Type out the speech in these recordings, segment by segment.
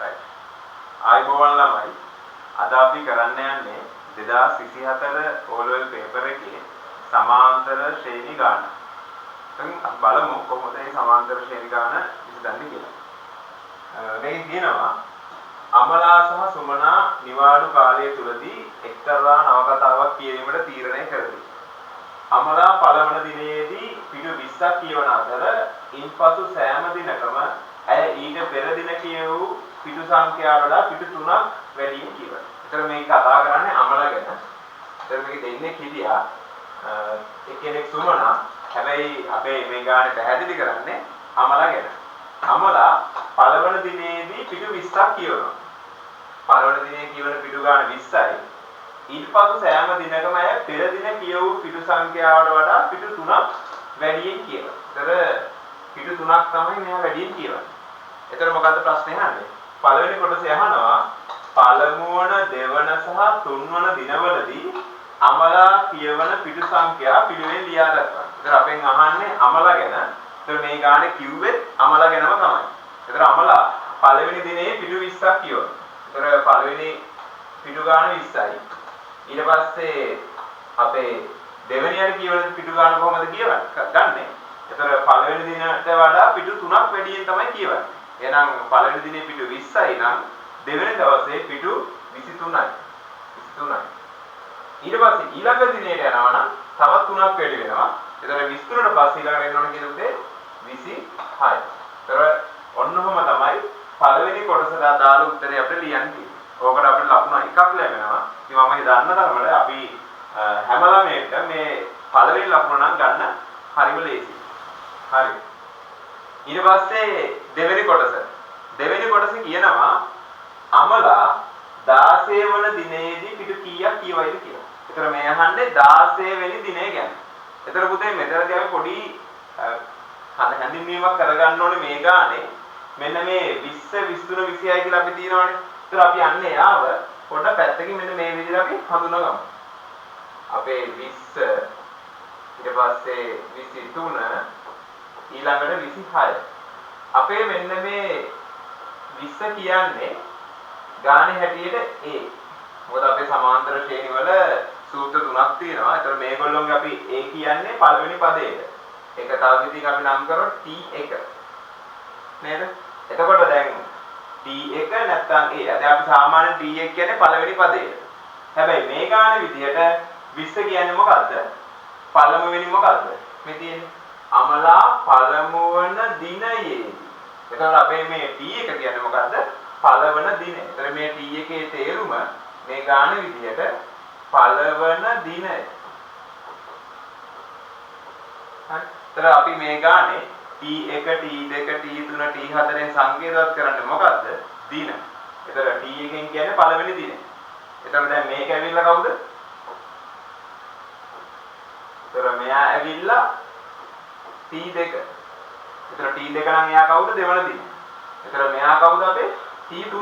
Right. ආයුබෝවන් ළමයි, අද අපි කරන්න යන්නේ 2024 O level paper එකේ සමාන්තර ශ්‍රේණි ගාන. ඉතින් අපි බලමු කොහොමද මේ සමාන්තර ශ්‍රේණි ගාන විසඳන්නේ කියලා. මේකේ කියනවා අමලා සහ සුමනා නිවාඩු කාලය තුලදී එක්තරා නවකතාවක් කියවීමට තීරණය කරති. අමලා පළවන දිනයේදී පිටු 20ක් කියවන අතර ඉන්පසු සෑම දිනකම ඇය ඊට පෙර දින කියවූ පිටු සංඛ්‍යාවට වඩා පිටු 3ක් වැඩියෙන් කියවනවා. ඒතර මේ කතා කරන්නේ අමලා ගැන. ඒතර මේක දෙන්නේ හිටියා. එක්කෙනෙක් සුමනා. හැබැයි අපේ මේ ගානේ පැහැදිලි කරන්නේ අමලා ගැන. අමලා පළවන දිනයේදී පිටු 20ක් කියවනවා. පළවන දිනේ කියවන පිටු ගාන 20යි. ඊට පසු සෑම දිනකම ඇය පෙර දින කියවූ පිටු සංඛ්‍යාවට වඩා පිටු 3ක් වැඩියෙන් කියවනවා. ඒතර පිටු 3ක් තමයි මෙයා වැඩියෙන් කියවන්නේ. ඒතර මොකද්ද ප්‍රශ්නේ අහන්නේ? පළවෙනි කොටසේ අහනවා පළමුවන, දෙවන සහ තුන්වන දිනවලදී අමලා කියවන පිටු සංඛ්‍යා පිළිවෙලින් ලියා දක්වන්න. ඒතර අපෙන් අහන්නේ අමලා ගැන. ඒතර මේ ගානේ කිව්වෙත් අමලා ගැනම තමයි. ඒතර අමලා පළවෙනි දිනේ පිටු 20ක් කියවනවා. ඒතර පළවෙනි පිටු ගාන 20යි. ඊට පස්සේ අපේ දෙවෙනියට කියවන පිටු ගාන කොහොමද කියවන්නේ? ගන්නෙ. ඒතර පළවෙනි දිනට වඩා පිටු 3ක් වැඩියෙන් තමයි කියවන්නේ. එහෙනම් පළවෙනි දිනේ පිටු 20යි නම් දෙවෙනි දවසේ පිටු 23යි. 23යි. ඊට පස්සේ ඊළඟ දිනේට යනවා නම් තවත් 3ක් වැඩි වෙනවා. ඒතර 23ට පස්සේ ඊළඟට එන්න ඕන කියන උදේ 26. ඒතර ඔන්නෝම තමයි පළවෙනි කොටසට අදාළ උත්තරේ අපිට ලියන්න තියෙන්නේ. ඕකට අපිට ලකුණු එකක් ලැබෙනවා. ඉතින් මම මේ දන්න තරමට අපි හැම ළමයෙක්ට මේ පළවෙනි ලකුණ නම් ගන්න හරිම ලේසියි. හරි. ඊට පස්සේ දෙවෙනි කොටස. දෙවෙනි කොටස කියනවා අමලා 16 වන දිනේදී පිටු කීයක් කියවයිද කියලා. ඒතර මේ අහන්නේ 16 වෙනි දිනය ගැන. ඒතර පුතේ මෙතනදී අපි පොඩි හැඳින්වීමක් කරගන්න ඕනේ මේ ගානේ. මෙන්න මේ 20 23 26 කියලා අපි තියෙනවානේ. ඒතර අපි යන්නේ යාව පොඩ්ඩක් පැත්තකින් මෙන්න මේ විදිහට අපි හඳුනගමු. අපේ 20 ඊට පස්සේ 23 ඊළඟට 26. අපේ මෙන්න මේ 20 කියන්නේ ගානේ හැටියට A. මොකද අපේ සමාන්තර ශ්‍රේණි වල සූත්‍ර තුනක් තියෙනවා. ඒතර මේගොල්ලෝගේ අපි A කියන්නේ පළවෙනි පදයට. ඒක තව විදිහකින් අපි නම් කරොත් T1. නේද? එතකොට දැන් T1 නැත්තම් A. දැන් අපි සාමාන්‍යයෙන් T1 කියන්නේ පළවෙනි පදයට. හැබැයි මේ ගානේ විදිහට 20 කියන්නේ මොකද්ද? පළමුවෙනි මොකද්ද? මේ තියෙන්නේ අමලා පළමුවන දිනයේදී. එතකොට අපේ මේ T1 කියන්නේ මොකද්ද? පළවන දිනය. එතකොට මේ T1 තේරුම මේ ගාන විදිහට පළවන දිනය. හරි. එතකොට අපි මේ ගානේ T1 T2 T3 T4 සංකේතවත් කරන්නේ මොකද්ද? දින. එතකොට T1 කියන්නේ පළවෙනි දිනය. එතකොට දැන් මේක ඇවිල්ලා කවුද? එතකොට මෙයා ඇවිල්ලා T2. එතකොට T2 නම් එයා කවුද? දෙවන දිනය. එතකොට මෙයා කවුද අපේ? T3.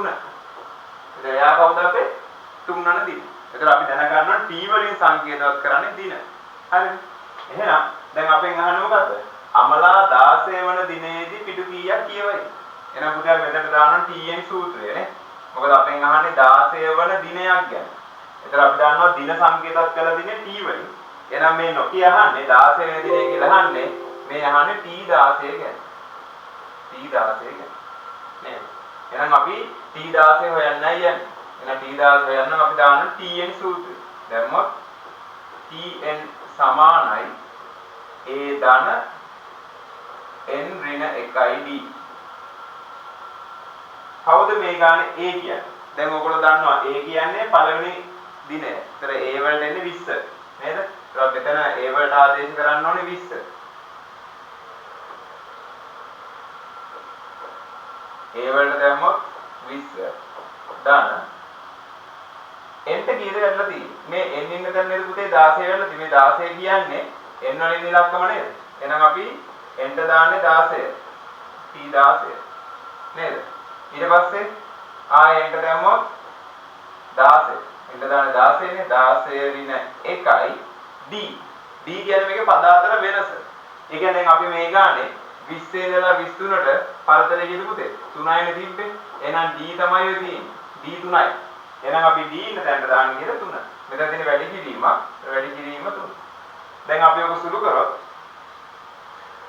එතකොට එයා කවුද අපේ? තුන්වන දිනය. එතකොට අපි දැනගන්නවා T වලින් සංකේතවත් කරන්නේ දින. හරිද? එහෙනම් දැන් අපෙන් අහන්නේ මොකද්ද? අමලා 16 වන දිනයේදී පිටු කීයක් කියවයි? එහෙනම් පුතේ අපි මෙතනට දානවා TN සූත්‍රය නේ. මොකද අපෙන් අහන්නේ 16 වන දිනයක් ගැන. එතකොට අපි දන්නවා දින සංකේතවත් කළ දිනේ T වලින්. එහෙනම් මේ නොකිය අහන්නේ 16 වෙනි දිනය කියලා අහන්නේ මේ අහන්නේ T16 ගැන. T16 ගැන. නේද? එහෙනම් අපි T16 හොයන්නයි යන්නේ. එහෙනම් T16 හොයන්න අපි දාන TN සූත්‍රය. දැම්මොත් TN සමානයි A ධන N ඍණ 1 D. කවුද මේ ගානේ A කියන්නේ? දැන් ඔයගොල්ලෝ දන්නවා A කියන්නේ පළවෙනි දිනය. ඒතර A වලට එන්නේ 20 නේද? ඒතර මෙතන A වලට ආදේශ කරන්න ඕනේ 20. A වලට දැම්මොත් 20 ධන n ට කීයද වැටලා තියෙන්නේ? මේ n ඉන්න තැන නේද පුතේ 16 වැටලා තියෙන්නේ. මේ 16 කියන්නේ n වලින් ඉලක්කම නේද? එහෙනම් අපි n ට දාන්නේ 16. T16 නේද? ඊට පස්සේ ආයෙ n ට දැම්මොත් 16. n ට දාන්නේ 16 නේ. 16 ඍණ 1 d. d කියන්නේ මේකේ පද අතර වෙනස. ඒ කියන්නේ දැන් අපි මේ ගානේ 20 ඉඳලා 23ට පරතරය කීයද පුතේ? 3යිනේ තිබ්බේ. එහෙනම් D තමයි ඔය තියෙන්නේ. D 3යි. එහෙනම් අපි D ඉන්න තැනට දාන්න කියලා 3. මෙතන තියෙන වැඩි කිරීමක්, වැඩි කිරීම 3. දැන් අපි ඔක සුළු කරොත්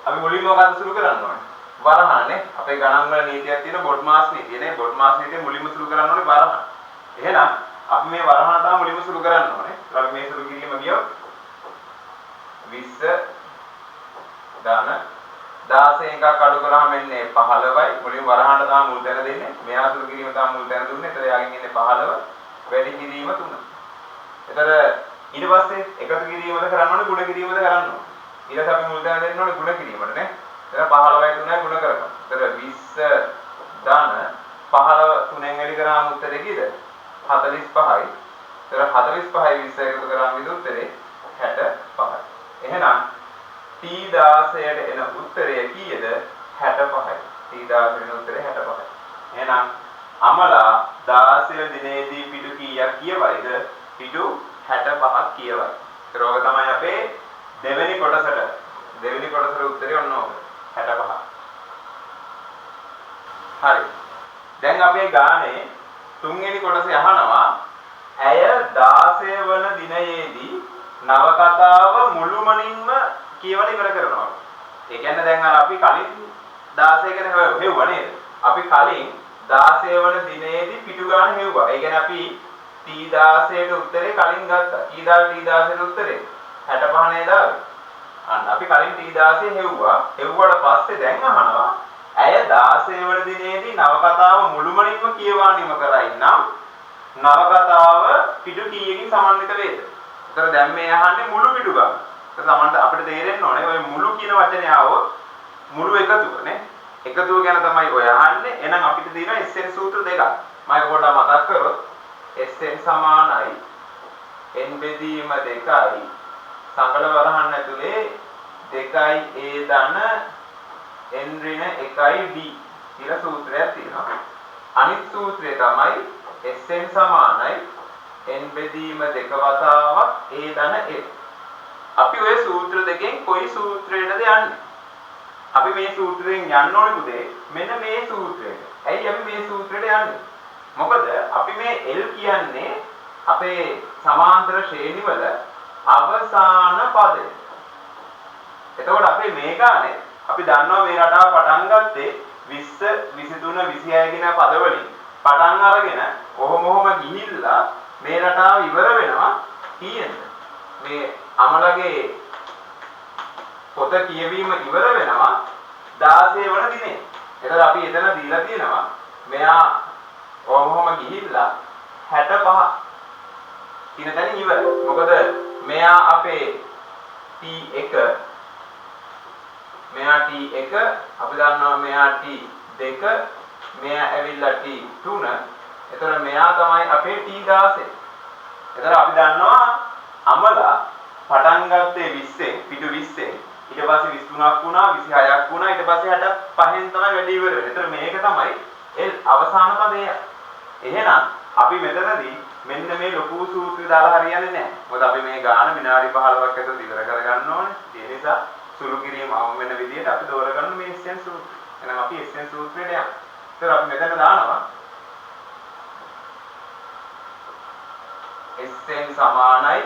අපි මුලින්ම මොකද්ද සුළු කරන්න ඕනේ? වරහනේ. අපේ ගණන් වල නීතියක් තියෙන බොඩ්මාස් නීතිය නේ. බොඩ්මාස් නීතිය මුලින්ම සුළු කරන්න ඕනේ වරහන. එහෙනම් අපි මේ වරහන තමයි මුලින්ම සුළු කරන්න ඕනේ. ඒත් අපි මේ සුළු කිරීම ගියොත් 20 ධන 16 එකක් අඩු කරාම එන්නේ 15යි. මුලින්ම වරහනට තමයි මුල් තැන දෙන්නේ. මෙයා සුළු කිරීම තමයි මුල් තැන දුන්නේ. ඒතර යාගෙන් එන්නේ 15 වැඩි කිරීම 3. ඒතර ඊට පස්සේ එකතු කිරීමද කරන්න ඕනේ, ගුණ කිරීමද කරන්න ඕනේ. ඊට පස්සේ අපි මුල් තැන දෙන්න ඕනේ ගුණ කිරීමට නේ. ඒතර 15යි 3යි ගුණ කරගමු. ඒතර 20 ධන 15 3ෙන් වැඩි කරාම උත්තරේ කීයද? 45යි. ඒතර 45යි 20 එකතු කරාම ඉතින් උත්තරේ 65යි. එහෙනම් T16ට එන උත්තරය කීයද? 65යි. T16 එන උත්තරේ 65යි. එහෙනම් අමලා 16 දිනේදී පිටු කීයක් කියවයිද? පිටු 65ක් කියවයි. ඒතර ඔක තමයි අපේ දෙවෙනි කොටසට. දෙවෙනි කොටසට උත්තරේ ඔන්න ඕක. 65. හරි. දැන් අපේ ගානේ තුන්වෙනි කොටසේ අහනවා ඇය 16 වන දිනයේදී නවකතාව මුළුමනින්ම කියවලා ඉවර කරනවා. ඒ කියන්නේ දැන් අර අපි කලින් 16 ගැන හෙව්වා නේද? අපි කලින් 16 වන දිනයේදී පිටු ගාන හෙව්වා. ඒ කියන්නේ අපි T16ට උත්තරේ කලින් ගත්තා. කී දාලා T16ට උත්තරේ 65 නේද ආවේ? අන්න අපි කලින් T16 හෙව්වා. හෙව්වට පස්සේ දැන් අහනවා ඇය 16 වන දිනයේදී නවකතාව මුළුමනින්ම කියවා නිම කරයි නම් නවකතාව පිටු කීයකින් සමන්විත වේද? ඒතර දැන් මේ අහන්නේ මුළු පිටු ගාන. ඒක සමන්ත අපිට තේරෙන්න ඕනේ ඔය මුළු කියන වචනේ ආවොත් මුළු එකතුව නේ. එකතුව ගැන තමයි ඔය අහන්නේ. එහෙනම් අපිට තියෙනවා SN සූත්‍ර දෙකක්. මම ඒක පොඩ්ඩක් මතක් කරොත් SN සමානයි n බෙදීම 2යි සඟල වරහන් ඇතුලේ 2යි a ධන n ඍණ 1යි d කියලා සූත්‍රයක් තියෙනවා. අනිත් සූත්‍රය තමයි SN සමානයි n බෙදීම 2 වතාවක් a ධන l. අපි ඔය සූත්‍ර දෙකෙන් කොයි සූත්‍රයටද යන්නේ? අපි මේ සූත්‍රයෙන් යන්න ඕනේ පුතේ මෙන්න මේ සූත්‍රයට. ඇයි අපි මේ සූත්‍රයට යන්නේ? මොකද අපි මේ L කියන්නේ අපේ සමාන්තර ශ්‍රේණිවල අවසාන පදය. එතකොට අපේ මේ ගානේ අපි දන්නවා මේ රටාව පටන් ගත්තේ 20 23 26 කියන පද වලින් පටන් අරගෙන ඔහොම ඔහොම ගිහිල්ලා මේ රටාව ඉවර වෙනවා කීයෙන්ද? මේ අමලගේ පොත කියවීම ඉවර වෙනවා 16 වන දිනේ. එතකොට අපි එතන දීලා තියෙනවා මෙයා ඔහොම ගිහිල්ලා 65 කියන තැනින් ඉවරයි. මොකද මෙයා අපේ T1, මෙයා T1, අපි දන්නවා මෙයා T2, මෙයා ඇවිල්ලා T3. එතකොට මෙයා තමයි අපේ T16. එතකොට අපි දන්නවා අමලා පටන් ගත්තේ 20න්, පිටු 20න්. ඊට පස්සේ 23ක් වුණා, 26ක් වුණා, ඊට පස්සේ 65න් තමයි වැඩි ඉවර වෙන්නේ. එතකොට මේක තමයි L අවසාන පදය. එහෙනම් අපි මෙතනදී මෙන්න මේ ලොකු සූත්‍රය දාලා හරියන්නේ නැහැ. මොකද අපි මේ ගාන විනාඩි 15ක් ඇතුළත ඉවර කරගන්න ඕනේ. ඒ නිසා සුළු කිරීම අවම වෙන විදිහට අපි දෝරගන්න මේ SN සූත්‍රය. එහෙනම් අපි SN සූත්‍රයට යමු. ඒතර අපි මෙතන දානවා SN සමානයි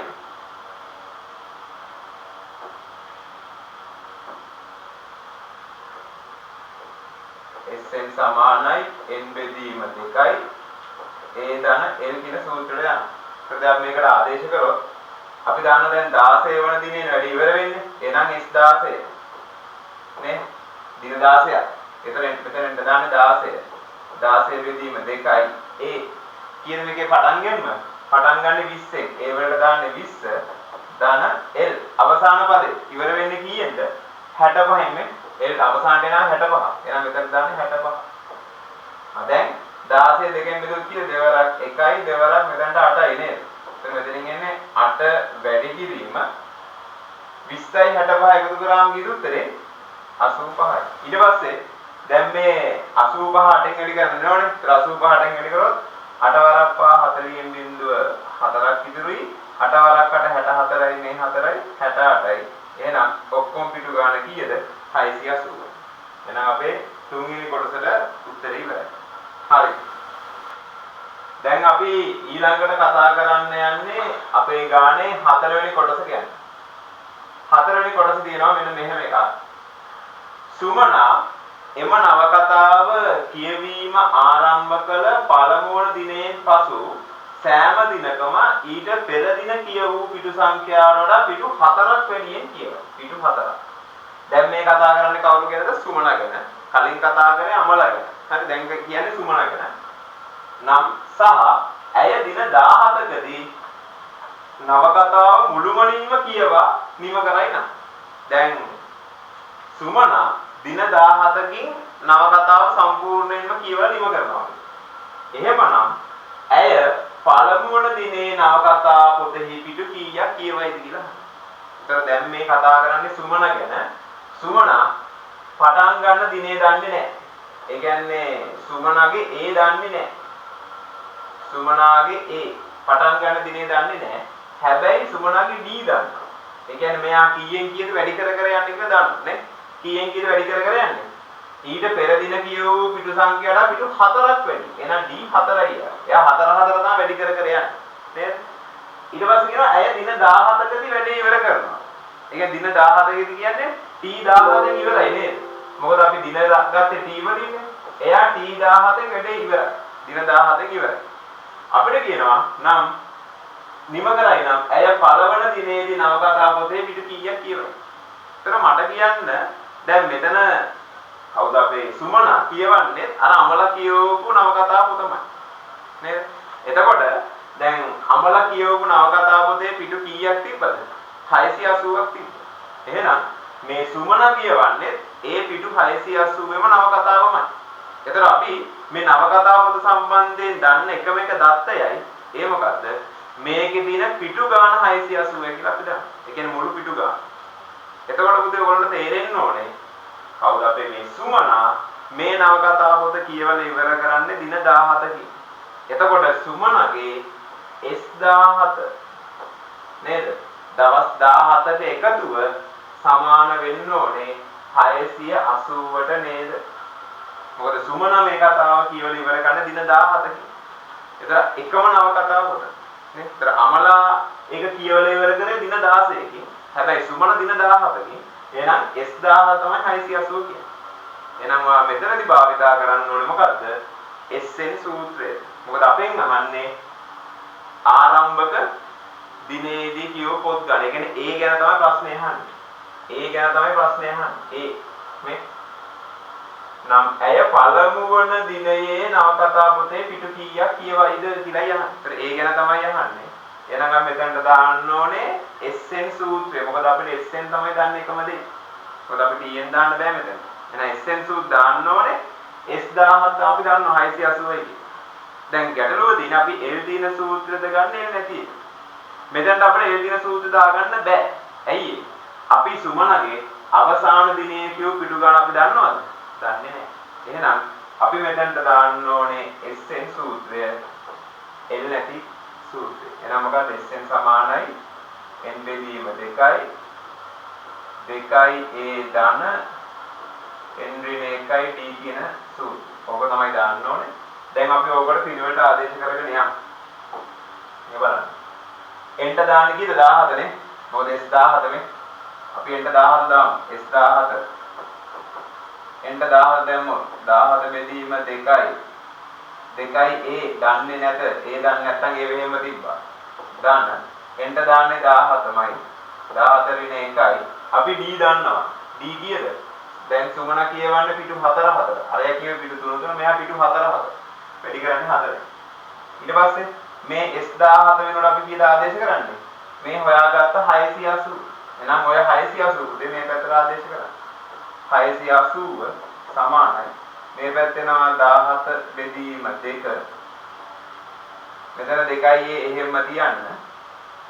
SN සමානයි n බෙදීම 2යි a ධන l කියන සූත්‍රයට යනවා. ඒත් අපි මේකට ආදේශ කරොත් අපි දන්නවා දැන් 16 වන දිනේ වැඩි ඉවර වෙන්නේ. එහෙනම් S16 නේ දින 16ක්. ඒතර මෙතන දාන්නේ 16. 16 බෙදීම 2යි a කියන එකේ පටන් ගන්න පටන් ගන්න 20න්. ඒ වලට දාන්නේ 20 ධන l අවසාන පදේ ඉවර වෙන්නේ කීයෙන්ද? 65න් නේ. L අවසානට එනවා 65. එහෙනම් මෙතන දාන්නේ 65. ආ දැන් 16 දෙකෙන් බෙදුවොත් කීයද? දෙවරක් 1යි දෙවරක් මෙතනට 8යි නේද? එතන මෙතනින් එන්නේ 8 වැඩි කිරීම 20යි 65 එකතු කරාම කීයද උත්තරේ? 85යි. ඊට පස්සේ දැන් මේ 85 8න් වැඩි කරන්න ඕනේ. ඒතර 85 8න් වැඩි කරොත් 8 වරක් 5 40න් බිංදුව 4ක් ඉතුරුයි. 8 වරක් 8 64යි මේ 4යි 68යි. එහෙනම් ඔක්කොම පිටු ගාන කීයද? 680. එහෙනම් අපේ තුන්වෙනි කොටසට උත්තරේ ඉවරයි. හරි. දැන් අපි ඊළඟට කතා කරන්න යන්නේ අපේ ගානේ හතරවෙනි කොටස ගැන. හතරවෙනි කොටස තියෙනවා මෙන්න මෙහෙම එකක්. සුමනා එම නවකතාව කියවීම ආරම්භ කළ පළමුවන දිනයෙන් පසු සෑම දිනකම ඊට පෙර දින කියවූ පිටු සංඛ්‍යාවට වඩා පිටු 4ක් වැඩියෙන් කියවනවා. පිටු 4ක්. දැන් මේ කතා කරන්නේ කවුරු ගැනද? සුමනා ගැන. කලින් කතා කරේ අමලා ගැන. හරි, දැන් කියන්නේ සුමනා ගැන. නම් සහ ඇය දින 17කදී නවකතාව මුළුමනින්ම කියවා නිම කරයි නම්. දැන් සුමනා දින 17කින් නවකතාව සම්පූර්ණයෙන්ම කියවලා නිම කරනවා. එහෙමනම් ඇය පළමුවන දිනේ නවකතා පොතෙහි පිටු කීයක් කියවයිද කියලා. ඒතර දැන් මේ කතා කරන්නේ සුමන ගැන. සුමනා පටන් ගන්න දිනේ දන්නේ නැහැ. ඒ කියන්නේ සුමනාගේ ඒ දන්නේ නැහැ. සුමනාගේ ඒ පටන් ගන්න දිනේ දන්නේ නැහැ. හැබැයි සුමනාගේ D දන්නවා. ඒ කියන්නේ මෙයා කීයෙන් කීයද වැඩි කර කර යන්නේ කියලා දන්නවා නේ. කීයෙන් කීයද වැඩි කර කර යන්නේ? ඊට පෙර දින කියවූ පිටු සංඛ්‍යාවට පිටු 4ක් වැඩි. එහෙනම් D 4යි. එයා 4 4 තමයි වැඩි කර කර යන්නේ. නේද? ඊට පස්සේ කියනවා ඇය දින 17කදී වැඩේ ඉවර කරනවා. ඒ කියන්නේ දින 17කදී කියන්නේ T 17න් ඉවරයි නේද? මොකද අපි දින ගත්තේ T වලින්නේ. එයා T 17න් වැඩේ ඉවරයි. දින 17න් ඉවරයි. අපිට කියනවා නම් නිම කරයි නම් ඇය පළවන දිනේදී නවකතා පොතේ පිටු කීයක් කියවයි? ඒතර මට කියන්න දැන් මෙතන කවුද අපේ සුමනා කියවන්නේ අර අමලා කියවපු නවකතා පොතමයි. නේද? එතකොට දැන් අමලා කියවපු නවකතා පොතේ පිටු කීයක් තිබ්බද? 680ක් තිබ්බා. එහෙනම් මේ සුමනා කියවන්නේ ඒ පිටු 680ම නවකතාවමයි. එතකොට අපි මේ නවකතා පොත සම්බන්ධයෙන් දන්න එකම එක දත්තයයි. ඒ මොකද්ද? මේකේ තියෙන පිටු ගාන 680 කියලා අපි දන්නවා. ඒ කියන්නේ මුළු පිටු ගාන. එතකොට පුතේ ඔයගොල්ලන්ට තේරෙන්න ඕනේ කවුද අපේ මේ සුමනා මේ නවකතා පොත කියවලා ඉවර කරන්නේ දින 17කින්. එතකොට සුමනාගේ S17 නේද? දවස් 17ක එකතුව සමාන වෙන්න ඕනේ 680ට නේද? මොකද සුමනා මේ කතාව කියවලා ඉවර කරන්නේ දින 17කින්. එතන එකම නවකතා පොත නේ. එතන අමලා ඒක කියවලා ඉවර කරේ දින 16කින්. හැබැයි සුමන දින 17කින්. එහෙනම් S17 තමයි 680 කියන්නේ. එහෙනම් ඔයා මෙතනදී භාවිතා කරන්න ඕනේ මොකද්ද? SN සූත්‍රය. මොකද අපෙන් අහන්නේ ආරම්භක දිනේදී කියව පොත් ගන්න. ඒ කියන්නේ ඒ ගැන තමයි ප්‍රශ්නේ අහන්නේ. ඒ ගැන තමයි ප්‍රශ්නේ අහන්නේ. ඒ මේ නම් ඇය පළමුවන දිනයේ නවකතා පොතේ පිටු කීයක් කියවයිද කියලායි අහන්නේ. ඒතර ඒ ගැන තමයි අහන්නේ. එහෙනම් අපි මෙතනට දාන්න ඕනේ SN සූත්‍රය. මොකද අපිට SN තමයි දන්නේ එකම දේ. මොකද අපිට TN දාන්න බෑ මෙතන. එහෙනම් SN සූත්‍ර දාන්න ඕනේ. S17 අපි දන්නවා 680යි කියලා. දැන් ගැටලුව තියෙන අපි L දින සූත්‍රද ගන්න L නැති එක. මෙතනට අපිට L දින සූත්‍ර දාගන්න බෑ. ඇයි ඒ? අපි සුමනගේ අවසාන දිනේ කියව පිටු ගාන අපි දන්නවද? දන්නේ නෑ. එහෙනම් අපි මෙතනට දාන්න ඕනේ SN සූත්‍රය L නැති සූත්‍රය. එහෙනම් මොකද්ද? SN සමානයි N බෙදීම 2යි 2යි A ධන N ඍණ 1යි D කියන සූත්‍රය. ඕක තමයි දාන්න ඕනේ. දැන් අපි ඕකට පිළිවෙලට ආදේශ කරගෙන යමු. මේ බලන්න. N ට දාන්න කීයද? 17 නේ. මොකද S17 මේ. අපි N ට 17 දාමු. S17. N ට 17 දැම්මොත් 17 බෙදීම 2යි 2යි A දන්නේ නැත. A දන්නේ නැත්නම් ඒ වෙහෙම තිබ්බා. දාන්න. N ට දාන්නේ 17මයි. 17 ඍණ 1යි. අපි D දන්නවා. D කීයද? දැන් සුමන කියවන්න පිටු 4 4. අරයා කියව පිටු 3 3 මෙයා පිටු 4 4. වැඩි කරන්නේ 4. ඊට පස්සේ මේ S17 වෙනකොට අපි කීයද ආදේශ කරන්නේ? මේ හොයාගත්ත 680. එහෙනම් ඔය 680 උදේ මේ පැත්තට ආදේශ කරන්න. 680 සමානයි මේ පැත්තේ එනවා 17 බෙදීම 2. මෙතන 2යි ඒ එහෙම්ම තියන්න.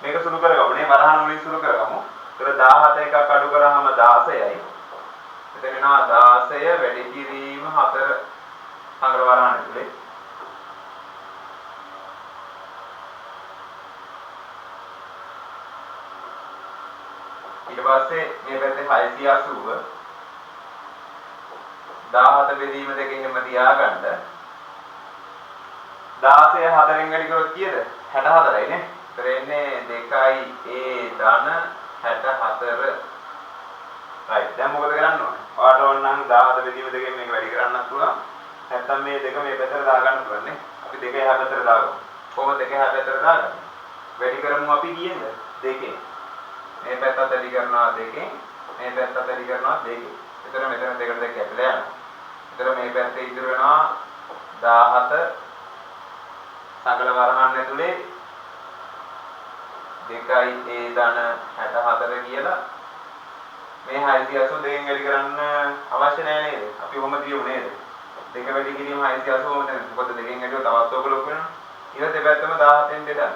මේක සුළු කරගමු නේ. වරහන් වලින් සුළු කරගමු. ඒතර 17 එකක් අඩු කරාම 16යි. මෙතන එනවා 16 වැඩි කිරීම 4 අඟල වරහන් ඇතුලේ. ඊට පස්සේ මේ පැත්තේ 680 17 බෙදීම 2 එහෙම තියාගන්න. 16 4න් වැඩි කරොත් කීයද? 64යි නේ. ඒතර එන්නේ 2යි a ධන 64. රයිට්. දැන් මොකද කරන්න ඕනේ? ඔයාට ඕන නම් 17 බෙදීම දෙකෙන් මේක වැඩි කරන්නත් පුළුවන්. නැත්තම් මේ දෙක මේ පැත්තට දාගන්න පුළුවන් නේ. අපි දෙක එහා පැත්තට දාගමු. කොහොමද දෙක එහා පැත්තට දාගන්නේ? වැඩි කරමු අපි කීයෙන්ද? දෙකෙන්. මේ පැත්තත් වැඩි කරනවා දෙකෙන්, මේ පැත්තත් වැඩි කරනවා දෙකෙන්. එතන මෙතන දෙකට දෙක කැපිලා යනවා. එතන මේ පැත්තේ ඉතුරු වෙනවා 17 සකල වරහන් ඇතුලේ 2යි a ධන 64 කියලා. මේ 682 දෙකෙන් වැඩි කරන්න අවශ්‍ය නෑ නේද? අපි කොහොම දියමු නේද? දෙක වැඩි කිරීම 680 කොහොමද? මොකද දෙකෙන් වැඩිව තවත් ඕක ලොකු වෙනවා. ඊට දෙපැත්තම 17න් බෙදන්න.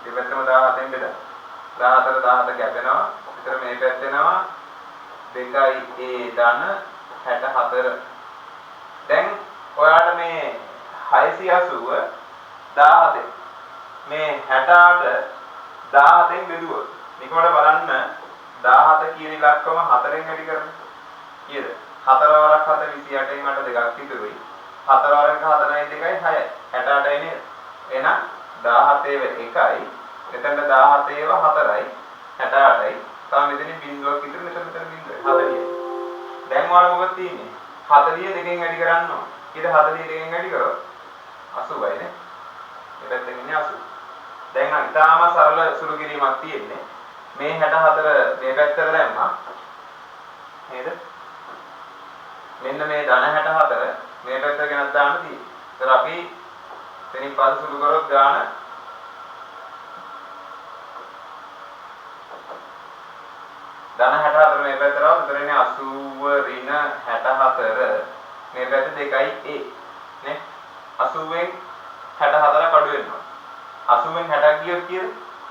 දෙපැත්තම 17න් බෙදන්න. 14 17 කැපෙනවා. විතර මේ පැත්ත එනවා 2යි a ධන 64. දැන් ඔයාට මේ 680 17 මේ 68 17න් බෙදුවොත් නිකමට බලන්න 17 කියන ඉලක්කම 4න් වැඩි කරන්න. කීයද? 4 වරක් 7 28න් 8 දෙකක් ඉතුරුයි. 4 වරක් 4යි 2යි 6යි. 68යි නේද? එහෙනම් 17 ඒව 1යි. මෙතනට 17 ඒව 4යි. 68යි. තව මෙතනින් බිංදුවක් ඉතුරු, මෙතන මෙතන බිංදුවයි. 40යි. දැන් ඔයාලා මොකද තියෙන්නේ? 40 දෙකෙන් වැඩි කරන්න ඕන. කීයද 40 දෙකෙන් වැඩි කරොත්? 80යි නේ. මේ පැත්තෙන් ඉන්නේ 80. දැන් ඉතාම සරල සුළු කිරීමක් තියෙන්නේ. මේ 64 මේ පැත්තට දැම්මා නේද? මෙන්න මේ ධන 64 මේ පැත්තට ගෙනත් දාන්න තියෙන්නේ. ඒතර අපි එතනින් පස්සේ සුළු කරොත් ගාන ධන 64 මේ පැත්තට આવොත් එතන එන්නේ 80 ඍණ 64 මේ පැත්ත 2යි a නේ. 80න් 64ක් අඩු වෙනවා. 80න් 60ක් ගියොත් කීයද?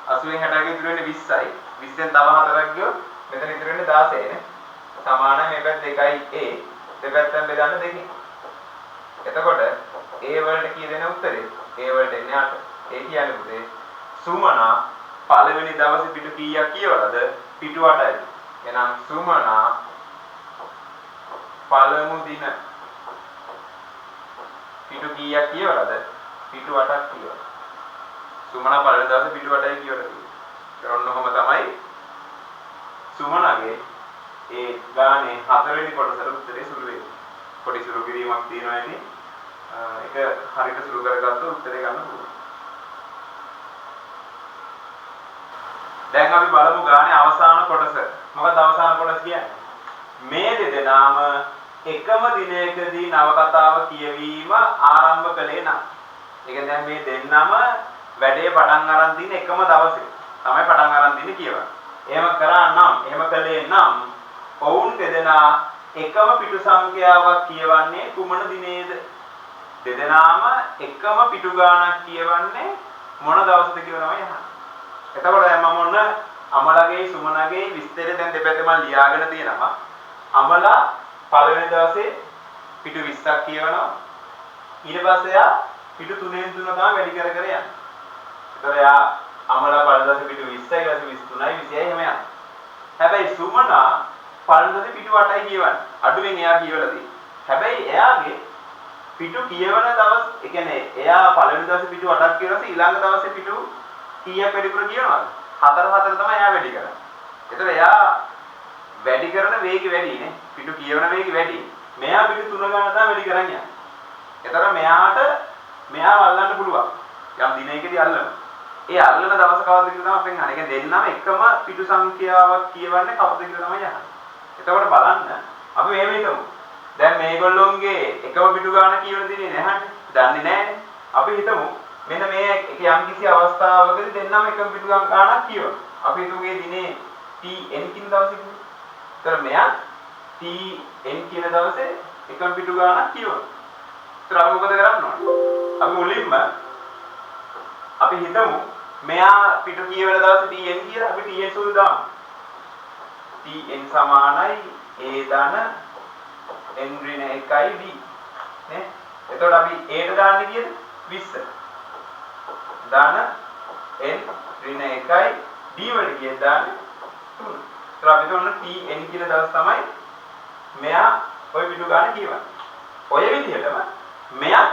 80න් 60ක් ඉතුරු වෙන්නේ 20යි. 20න් තව 4ක් ගියොත් මෙතන ඉතුරු වෙන්නේ 16 නේ. සමානයි මේ පැත්ත 2යි a දෙපැත්තෙන් බෙදන්න දෙකෙන්. එතකොට a වලට කී දෙන උත්තරේ? a වලට එන්නේ 8. ඒ කියන්නේ පුතේ සුමනා පළවෙනි දවසේ පිටු කීයක් කියවලාද? පිටු 8යි. එහෙනම් සුමනා පළමු දින පිටු කීයක් කියවලාද? පිටු 8ක් කියවලා. සුමනා පළවෙනි දවසේ පිටු 8යි කියවලා තියෙන්නේ. ඒතර ඔන්න ඔහොම තමයි සුමනාගේ ඒ ගානේ හතරවෙනි කොටසට උත්තරේ සුළු වෙන්නේ. පොඩි සුළු කිරීමක් තියෙනවා ඇති. ඒක හරියට සුළු කරගත්තොත් උත්තරේ ගන්න පුළුවන්. දැන් අපි බලමු ගානේ අවසාන කොටස. මොකක්ද අවසාන කොටස කියන්නේ? මේ දෙදෙනාම එකම දිනයකදී නවකතාව කියවීම ආරම්භ කළේ නම්. ඒ කියන්නේ දැන් මේ දෙන්නම වැඩේ පටන් අරන් දින එකම දවසේ තමයි පටන් අරන් දින්නේ කියවන්න. එහෙම කරා නම්, එහෙම කළේ නම් ඔවුන් දෙදෙනා එකම පිටු සංඛ්‍යාවක් කියවන්නේ කුමන දිනේද? දෙදෙනාම එකම පිටු ගාණක් කියවන්නේ මොන දවසද කියලා තමයි අහන්නේ. එතකොට දැන් මම ඔන්න අමලගේ සුමනගේ විස්තරය දැන් දෙපැත්තේ මම ලියාගෙන තියෙනවා. අමලා පළවෙනි දවසේ පිටු 20ක් කියවනවා. ඊට පස්සේ එයා පිටු 3න් 3 තමයි වැඩි කර කර යන්නේ. එතකොට එයා අමලා පළවෙනි දවසේ පිටු 20යි, ඊට පස්සේ 23යි, 20යි එහෙම යනවා. හැබැයි සුමනා පළවෙනි දවසේ පිටු 8යි කියවන්නේ. අඩුවෙන් එයා කියවලා තියෙන්නේ. හැබැයි එයාගේ පිටු කියවන දවස්, ඒ කියන්නේ එයා පළවෙනි දවසේ පිටු 8ක් කියවලා ඊළඟ දවසේ පිටු කීයක් වැඩිපුර කියවනවද? 4 4 තමයි එයා වැඩි කරන්නේ. ඒතර එයා වැඩි කරන වේගය වැඩි නේ. පිටු කියවන වේගය වැඩි. මෙයා පිටු 3 ගන්න තමයි වැඩි කරන් යන්නේ. ඒතර මෙයාට මෙයාව අල්ලන්න පුළුවන්. යම් දිනයකදී අල්ලනවා. ඒ අල්ලන දවස කවද්ද කියලා තමයි අපෙන් අහන්නේ. ඒ කියන්නේ දෙන්නම එකම පිටු සංඛ්‍යාවක් කියවන්නේ කවද්ද කියලා තමයි අහන්නේ. එතකොට බලන්න අපි මෙහෙම හිතමු. දැන් මේගොල්ලොන්ගේ එකම පිටු ගාන කියවන දිනේ නෑහන්නේ. දන්නේ නෑනේ. අපි හිතමු මෙන්න මේ එක යම් කිසි අවස්ථාවකදී දෙන්නම එකම පිටු ගානක් කියවනවා. අපි හිතමු මේ දිනේ TN කියන දවසේ කියලා. ඒතර මෙයා TN කියන දවසේ එකම පිටු ගානක් කියවනවා. ඒතර අපි මොකද කරන්න ඕනේ? අපි මුලින්ම අපි හිතමු මෙයා පිටු කියවන දවසේ TN කියලා අපි TN සූත්‍ර දාමු. TN සමානයි A ධන n ඍණ 1යි d නේ. එතකොට අපි A ට දාන්නේ කීයද? 20. ධන n ඍණ 1යි d වලට කීයද දාන්නේ? 3. ඒතර අපි තෝරන TN කියන දවස් තමයි මෙයා ඔය පිටු ගාන කියවන්නේ. ඔය විදිහටම මෙයා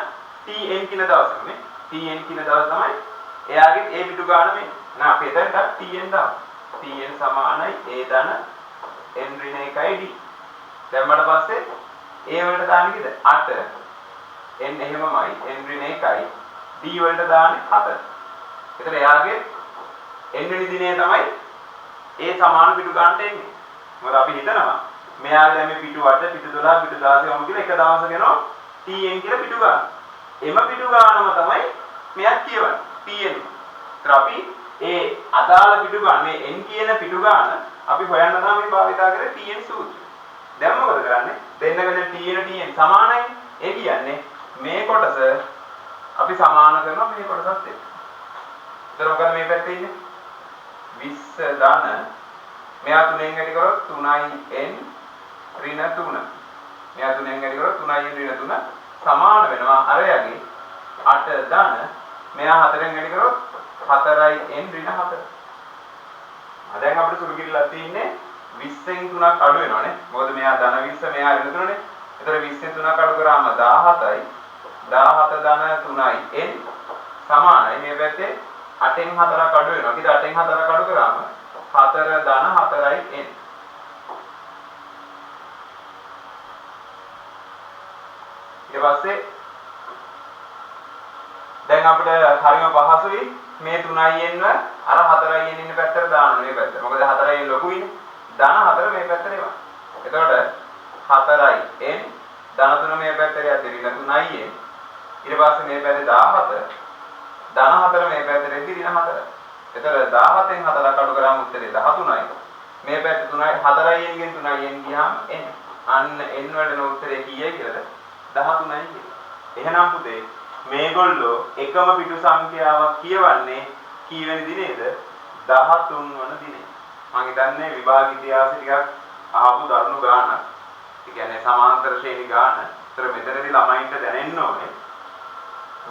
TN කියන දවසම නේ. TN කියන දවස තමයි එයාගේ ඒ පිටු ගාන මේ. එහෙනම් අපි එතනට TN දාමු. TN සමානයි A ධන N ඍණ 1යි D. දැම්මට පස්සේ A වලට දාන්නේ කීයද? 8. N එහෙමමයි N ඍණ 1යි D වලට දාන්නේ 4. එතන එයාගේ N වෙනි දිනේ තමයි ඒ සමාන පිටු ගානට එන්නේ. මොකද අපි හිතනවා මෙයා දැන් මේ පිටු 8, පිටු 12, පිටු 16 වම කියලා එක දවසක එනවා TN කියලා පිටු ගාන. එම පිටු ගානම තමයි මෙයාත් කියවන්නේ TN. ඒතර අපි ඒ අදාළ පිටු ගාන මේ N කියන පිටු ගාන අපි හොයන්න තමයි මේ භාවිතා කරේ TN සූත්‍රය. දැන් මොකද කරන්නේ? දෙන්නගේ දැන් TN TN සමානයි. ඒ කියන්නේ මේ කොටස අපි සමාන කරනවා මේ කොටසත් එක්ක. ඒතර මොකද මේ පැත්තේ ඉන්නේ? 20 ධන මෙයා 3න් වැඩි කරොත් 3n ඍණ 3. මෙයා 3න් වැඩි කරොත් 3n ඍණ 3 සමාන වෙනවා අරයාගේ 8 ධන මෙයා 4න් වැඩි කරොත් 4n ඍණ 4. දැන් අපිට සුළු කිරිලා තියෙන්නේ 20න් 3ක් අඩු වෙනවනේ. මොකද මෙයා ධන 20 මෙයා ඍණ 3නේ. ඒතර 20න් 3ක් අඩු කරාම 17යි. 17 ධන 3යි n සමානයි මේ පැත්තේ 8න් 4ක් අඩු වෙනවා. කීයද 8න් 4ක් අඩු කරාම 4 ධන 4යි n. ඊට පස්සේ දැන් අපිට හරිම පහසුයි මේ 3යි n අර 4යි n ඉන්න පැත්තට දාන්න මේ පැත්තට. මොකද 4යි n ලොකුයිනේ. ධන 4 මේ පැත්තට එනවා. එතකොට 4යි n ධන 3 මේ පැත්තට යද්දි ඍණ 3යි n. ඊට පස්සේ මේ පැත්තේ 17 ධන 4 මේ පැත්තට එද්දි ඍණ 4. එතකොට 17න් 4ක් අඩු කරාම උත්තරේ 13යි. මේ පැත්තේ 3යි 4යි n ගෙන් 3යි n ගියාම n. අන්න n වලට එන උත්තරේ කීයයි කියලාද? 13යි කියලා. එහෙනම් පුතේ මේගොල්ලෝ එකම පිටු සංඛ්‍යාවක් කියවන්නේ කීවෙනි දිනේද? 13 වන දිනේ. මං හිතන්නේ විභාග ඉතිහාසෙ ටිකක් අහපු දරුණු ගානක්. ඒ කියන්නේ සමාන්තර ශ්‍රේණි ගාන. ඒතර මෙතනදී ළමයින්ට දැනෙන්න ඕනේ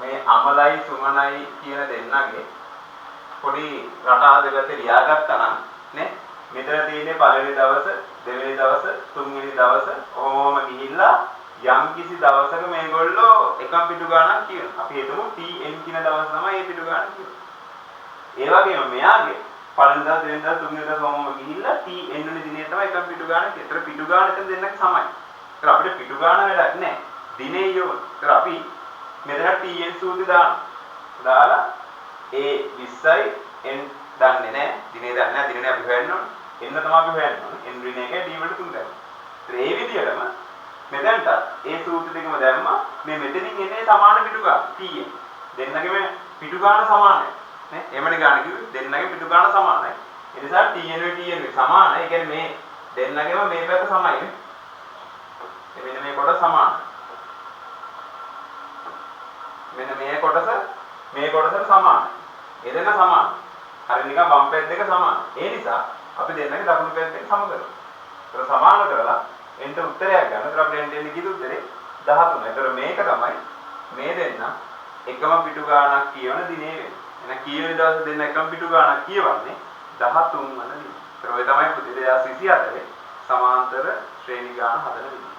මේ අමලයි සුමනයි කියන දෙන්නගේ පොඩි රටා දෙපැත්තේ ලියාගත්තා නම් නේ මෙතන තියෙන්නේ පළවෙනි දවස, දෙවෙනි දවස, තුන්වෙනි දවස ඔහොම ගිහිල්ලා යම් කිසි දවසක මේගොල්ලෝ එකම පිටු ගානක් කියනවා. අපි හිතමු TN කියන දවස තමයි මේ පිටු ගාන කියන්නේ. ඒ වගේම මෙයාගේ පළවෙනි දවස්, දෙවෙනි දවස්, තුන්වෙනි දවස් ඔහොම ගිහිල්ලා TN වෙනි දිනේ තමයි එකම පිටු ගාන කියන්නේ. ඒතර පිටු ගාන එතන දෙන්නගේ සමයි. ඒතර අපිට පිටු ගාන වැඩක් නෑ. දිනේ යෝන. ඒතර අපි මෙතන TN සූත්‍රය දානවා. දාලා ඒ 20යි n දන්නේ නෑ. දිනේ දන්නේ නෑ. දිනේ අපි හොයන්න ඕනේ. n තමයි අපි හොයන්න ඕනේ. n ඍණ 1 d වලට 3 දැම්මා. ඒතර ඒ විදිහටම මෙතනට ඒ සූත්‍ර දෙකම දැම්මා. මේ මෙතනින් එන්නේ සමාන පිටු ගාන TN. දෙන්නගේම පිටු ගාන සමානයි නේ. එහෙමනේ ගාන කිව්වේ. දෙන්නගේ පිටු ගාන සමානයි. ඒ නිසා TN වේ TN වේ සමානයි. ඒ කියන්නේ මේ දෙන්නගේම මේ පැත්ත සමයි නේ. මෙන්න මේ කොටස සමානයි. මෙන්න මේ කොටස මේ කොටසට සමානයි. ඒ දෙන්න සමානයි. හරි නිකන් වම් පැත්ත දෙක සමානයි. ඒ නිසා අපි දෙන්නගේ දකුණු පැත්ත දෙක සම කරනවා. ඒතර සමාන කරලා එන්ට උත්තරයක් ගන්න. ඒතර අපිට එන්ට එන්නේ කීයද උත්තරේ? 13. ඒතර මේක තමයි මේ දෙන්න එකම පිටු ගානක් කියවන දිනේ වෙන්නේ. එහෙනම් කීවෙනි දවසේ දෙන්න එකම පිටු ගානක් කියවන්නේ? 13 වන දිනේ. ඒතර ඔය තමයි පුතේ 2024 සමාන්තර ශ්‍රේණි ගාන හදන විදිය.